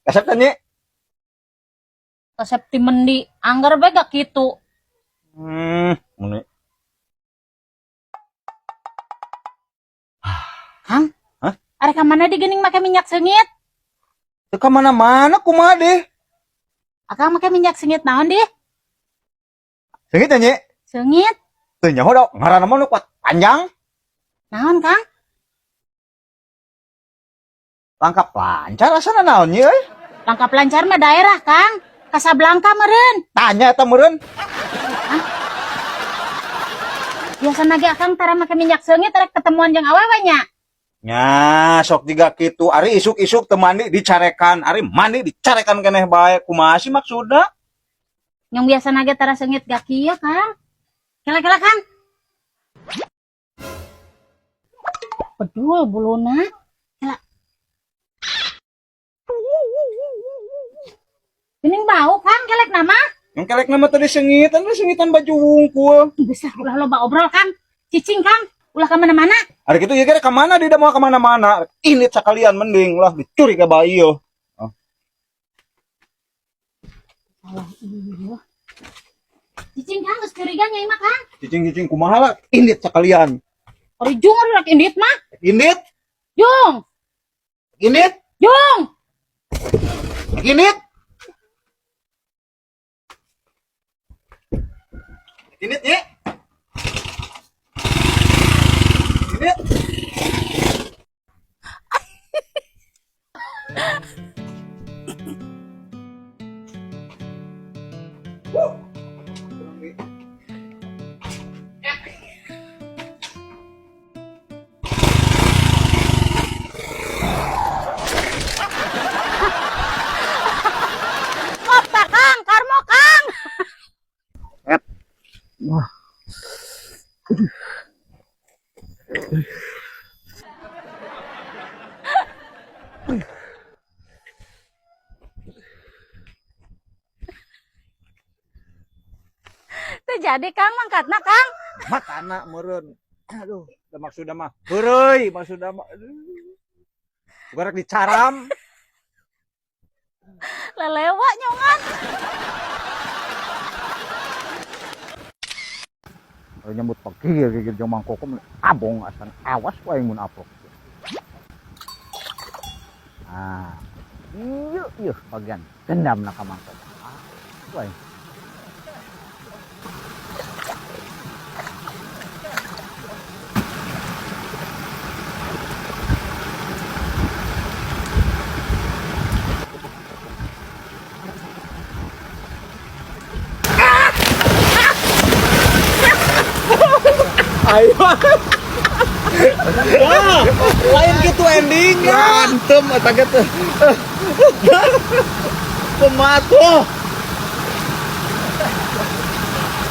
Kasep teh, Nyi? Kasep ti mendi, anggar bae gak kitu. Meni. Kang? Hah? Arek ka mana di geuning make minyak seungit? Teu ka mana-mana kumaha deh? Akang make minyak seungit naon deh? Seungit teh, Nyi? Seungit. Teu nyaho da ngaranna mah nu kuat panjang. Naon, Kang? Langkap lancar asana naon, Nyi euy? Langkap lancar mah daerah, Kang. Casablanca meureun. Tanya eta meureun. Hah? Biasa ge akang tara make minyak seungit rek ketemuan jeung awewe nya. Nya, sok jiga kitu. Ari isuk-isuk teu mandi dicarekan, ari mandi dicarekan keneh bae. Kumaha sih maksudna? Yang biasa ge tara seungit gak kieu, Kang. Kela-kela, Kang. Bedul buluna. Kela. Geuning bau, Kang, kelek nama. Yang kelek nama tadi sengitan, sengitan baju wungkul. Geus ulah loba obrol, Kang. Cicing, Kang. Ulah ka mana-mana. Ari kitu ieu ka mana dia mau ka mana-mana. Ini sekalian mending lah dicuri ka bayi yo. Oh. Salah iya. Cicing, Kang, geus curiga nya mah, Kang. Cicing-cicing kumaha lah, indit sekalian. Ari jung ari rek indit mah. Indit? Jung. Indit? Jung. Indit? Indit, Nyi? Indit? Kopta, Kang, karmo, Kang. Wah. Teu jadi, Kang, mangkatna, Kang. Matana meureun. Aduh, da maksudna mah heureuy, maksudna mah. Aduh. Bukan rek dicaram. Lelewa nyongan. Kalau nyambut pekir gigit jeung Mang Koko abong asan awas wae mun aprok. Ah. Ieu ieu bagian dendam na ka Mang Koko. Ah, wae. Ayo. Wah, lain gitu endingnya. Berantem eta ge teh. Kumaha?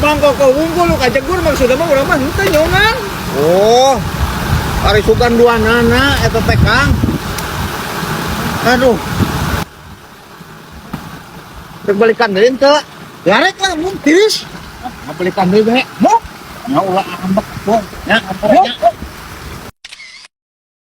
Mang Koko wungkul nu kajegur maksudna mah urang mah henteu nyongan. Oh. Ari sugan dua nana eta teh, Kang. Aduh. Rek balikan deui henteu? Larek lah mun tiris. Ngabalikan deui bae. Mo. Nya ulah ambek, Bong. Nya, ampun nya.